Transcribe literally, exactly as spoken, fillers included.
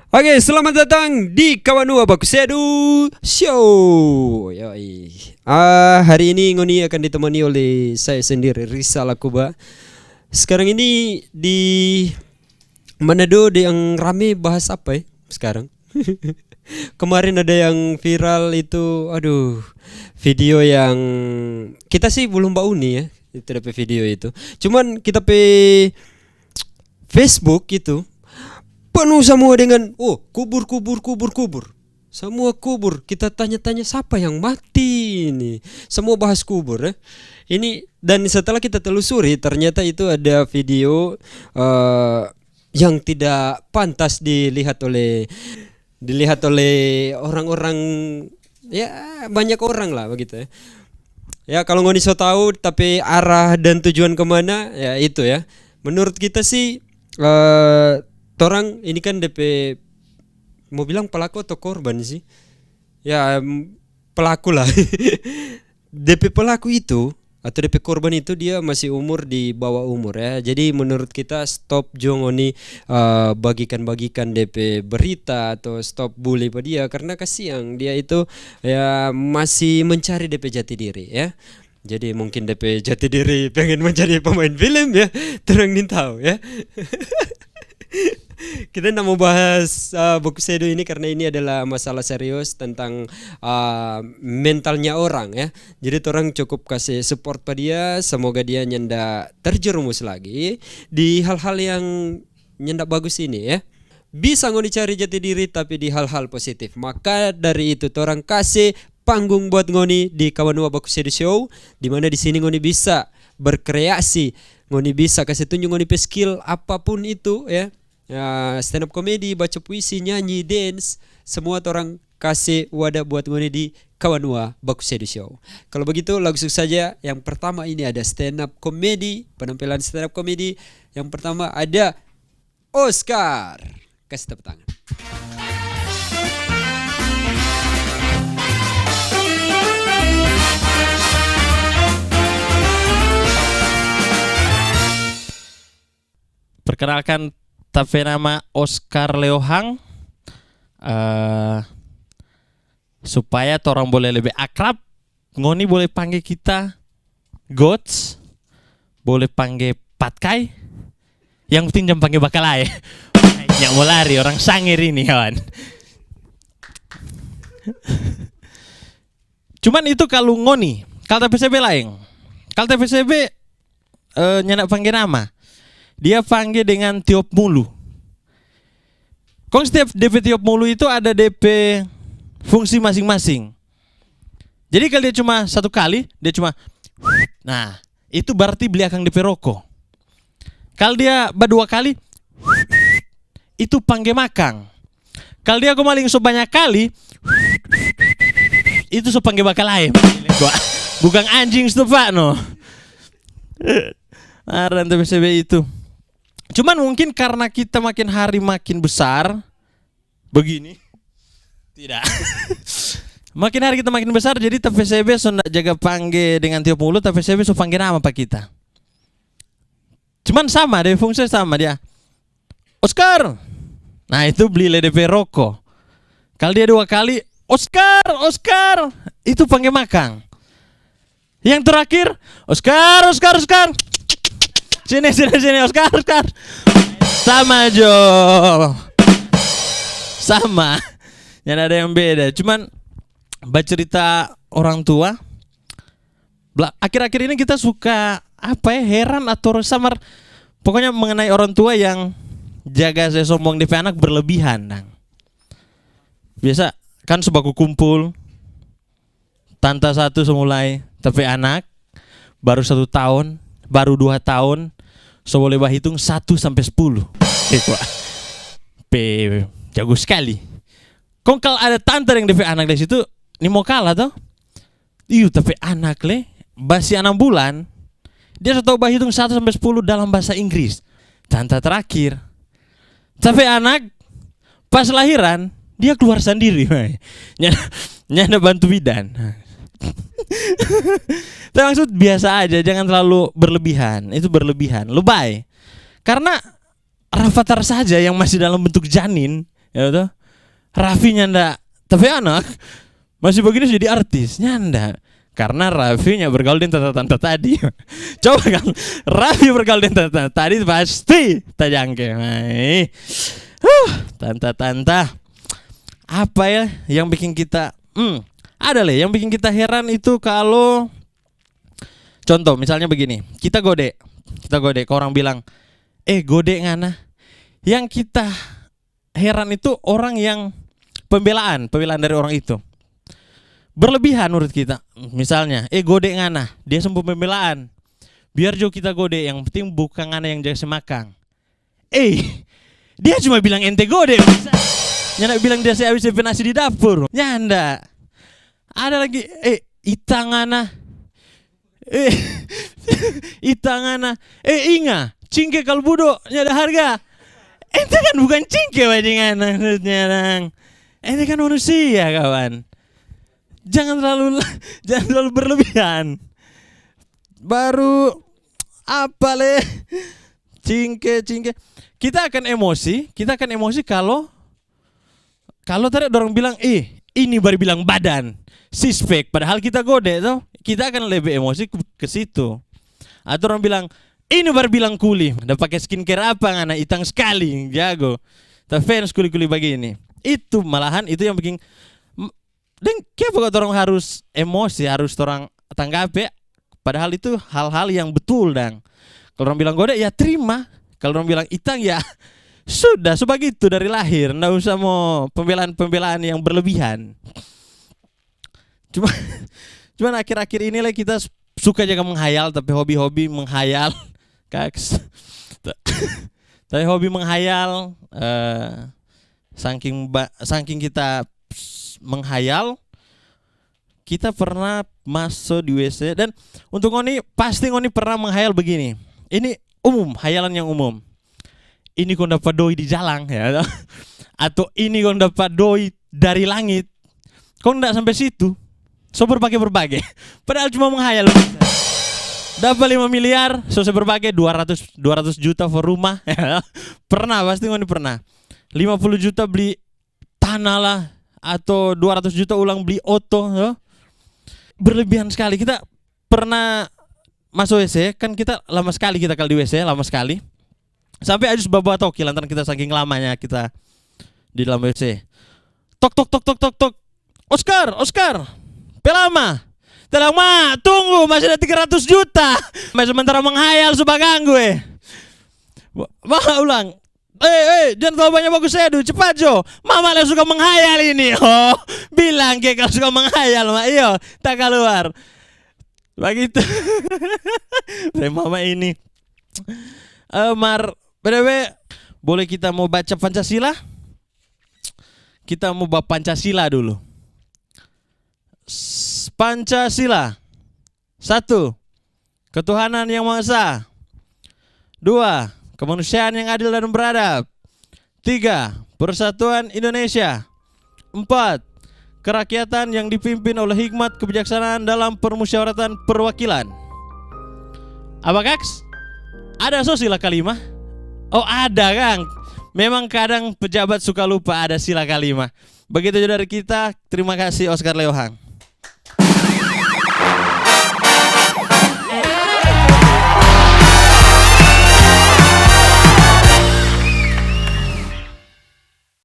Oke, selamat datang di Kawanua Bakusedu Show. Yoi. Ah, hari ini ngoni akan ditemani oleh saya sendiri, Rizal Akuba. Sekarang ini di Manado ada yang rame bahas apa ya sekarang? Kemarin ada yang viral itu, aduh, video yang kita sih belum bauni ya, itu depe video itu. Cuman kita pe Facebook itu penuh semua dengan, oh, kubur, kubur, kubur, kubur. Semua kubur. Kita tanya-tanya, "Siapa yang mati ini?" Semua bahas kubur, ya. Ini, dan setelah kita telusuri, ternyata itu ada video, eh, yang tidak pantas dilihat oleh, dilihat oleh orang-orang, ya, banyak orang lah begitu, ya. Ya, kalau ngoni so tahu, tapi arah dan tujuan kemana, ya itu, ya. Menurut kita sih, eh, torang ini kan depe, mau bilang pelaku atau korban sih? Ya, em, pelaku lah. Depe pelaku itu atau depe korban itu dia masih umur di bawah umur ya. Jadi menurut kita stop jo ngoni, eh, bagikan-bagikan depe berita atau stop bully pa dia karena kasiang dia itu ya masih mencari depe jati diri ya. Jadi mungkin depe jati diri pengen menjadi pemain film ya. Torang nintau ya. Kita nda mau bahas, uh, Bakusedu ini karena ini adalah masalah serius tentang, uh, mentalnya orang ya. Jadi torang cukup kasih support pa dia, semoga dia nyanda terjerumus lagi di hal-hal yang nyanda bagus ini ya. Bisa ngoni cari jati diri tapi di hal-hal positif. Maka dari itu torang kasih panggung buat ngoni di Kawanua Bakusedu Show, di mana di sini ngoni bisa berkreasi, ngoni bisa kasih tunjuk ngoni pe skill apapun itu ya. Ya, stand up comedy, baca puisi, nyanyi, dance, semua torang kasih wadah buat ngoni di Kawanua Bakusedu Show. Kalau begitu langsung saja yang pertama ini ada stand up comedy, penampilan stand up comedy. Yang pertama ada Oscar. Kasih tepuk tangan. Perkenalkan, ta pe nama Oscar Leohang. Eh, supaya torang boleh lebe akrab, ngoni boleh pangge kita Gots, boleh pangge Patkai. Yang penting jang pangge bakalae. Nya mo lari, orang Sanger ini, kawan. Cuman itu kalu ngoni, kalu ta pe sebe laeng. Kalu ta pe sebe, eh, nyanda pangge nama. Dia pangge dengan tiop mulu. Kong setiap depe tiop mulu itu ada depe fungsi masing-masing. Jadi kalu dia cuma satu kali, dia cuma, nah, itu berarti bli akang depe roko. Kalu dia badua kali, itu pangge makang. Kalu dia kemaling so banya kali, itu so pangge bakalae. Bukang anjing sto, Pak, no. Nah, dan tapi sebe itu. Cuman mungkin karena kita makin hari makin besar, begini. Tidak. Makin hari kita makin besar, jadi ta pe sebe so nda jaga pangge dengan tiop mulu, ta pe sebe so pangge nama pa kita. Cuman sama, dia fungsi sama dia. "Oscar!" Nah, itu bli lei depe roko. Kalu dia dua kali, "Oscar, Oscar!" Itu pangge makang. Yang terakhir, "Oscar, Oscar, Oscar! Sini, sini, sini, Oscar, Oscar!" Sama jo. Sama. Nyanda ada yang beda. Cuman, bacerita orang tua, bla-, akhir-akhir ini kita suka, apa ya, heran atau samar, pokoknya mengenai orang tua yang jaga se sombong depe anak berlebihan, dang. Biasa kan su baku kumpul, tanta satu so mulai, ta pe anak baru satu tahun, baru dua tahun, so boleh bahitung satu sampe sepuluh. Eh, wah. Pe jago skali. Kong kal ada tanta deng depe anak di situ, ni mo kala to? Iyo, ta pe anak le, basi anam bulan, dia so tau bahitung satu sampe sepuluh dalam bahasa Inggris. Tanta terakhir. Ta pe anak, pas lahiran, dia keluar sandiri, weh. Nyanda, nyanda bantu bidan. Tapi maksud biasa aja, jangan terlalu berlebihan. Itu berlebihan, lebay. Karena rafathar saja yang masih dalam bentuk janin, Ya betul? Raffi nyanda, tapi anak masih begini jadi artis, nyanda. Karena Raffi nya bergaul dengan tanta-tanta tadi. Coba kan, Raffi bergaul dengan tanta-tanta tadi pasti tajangke. Mai. Huh, tanta-tanta. Apa ya yang bikin kita, hmm, ada le yang bikin kita heran itu kalau, contoh, misalnya begini, kita gode, kita gode, orang bilang, "Eh, gode ngana." Yang kita heran itu orang yang pembelaan, pembelaan dari orang itu berlebihan menurut kita. Misalnya, "Eh, gode ngana," dia sempu pembelaan. Biar jo kita gode, yang penting bukan ngana yang jaga se makang. Eh, dia cuma bilang ente gode, bisa. Nyanda bilang dia se abis depe nasi di dapur. Nyanda. Ada lagi, "Eh, itang ngana." Eh, itang ngana. "Eh, inga, cingke kalu budo nyanda harga." Ente kan bukan cingke, bajingan, maksudnya, dang. Ente kan manusia, kawan. Jangan terlalu, jangan terlalu berlebihan. Baru apa le? Cingke, cingke. Kita akan emosi, kita akan emosi kalau, kalau tadi dorang bilang, "Eh, ini baru bilang badan, sispek." Padahal kita gode, toh. Kita akan lebih emosi ke, ke situ. Atau orang bilang, "Ini baru bilang kuli, da pake skincare apa ngana, itang skali, jago. Ta fans kuli-kuli bagini." Itu malahan, itu yang bikin, m-, deng, kiapa kok torang harus emosi, harus torang tanggape? Padahal itu hal-hal yang betul, dang. Kalau orang bilang gode, ya terima. Kalau orang bilang itang, ya sudah, so bagitu dari lahir. Nda usah mo pembelaan-pembelaan yang berlebihan. Cuma, cuman akhir-akhir ini lah kita s-, suka jaga menghayal, tapi hobi-hobi menghayal, kaks. Tapi hobi menghayal, eh, saking ba-, saking kita s-, menghayal, kita pernah maso di W C. Dan untuk ngoni, pasti ngoni pernah menghayal begini. Ini umum, hayalan yang umum. "Ini kong dapa doi di jalang," ya. Atau, "Ini kong dapa doi dari langit." Kong nda sampe situ, so berbage-berbage. Padahal cuma menghayal. Dapa lima miliar, so se berbage dua ratus, dua ratus juta for rumah. Pernah, pasti ngoni pernah. Lima puluh juta beli tanah lah, atau dua ratus juta ulang beli oto, to. Berlebihan skali. Kita pernah maso W C, kan kita lama skali kita kalo di W C, lama skali. Sampe Ajus babatoki lantaran kita saking lamanya kita di dalam W C. Tok, tok, tok, tok, tok, tok. "Oscar, Oscar, pe lama?" "Tenang, Ma, tunggu, masih ada tiga ratus juta." Masih sementara menghayal, su baganggu, eh. Ba-, ba ulang. "Eh, eh, jangan terlalu banyak baku sedu, cepat jo. Mama le suka menghayal ini." Oh, bilang ke kalo suka menghayal, Ma. Iyo, ta kaluar. Bagitu. Dari mama ini. Eh, mar, B T W, boleh kita mo baca Pancasila? Kita mo ba Pancasila dulu. S-, Pancasila. Satu, ketuhanan yang Maha Esa. Dua, kemanusiaan yang adil dan beradab. Tiga, persatuan Indonesia. Empat, kerakyatan yang dipimpin oleh hikmat kebijaksanaan dalam permusyawaratan perwakilan. Apa, kaks? Ada so sila kalima? Oh, ada, kang. Memang kadang pejabat suka lupa ada sila kalima. Begitu juga dari kita. Terima kasih, Oscar Leohang.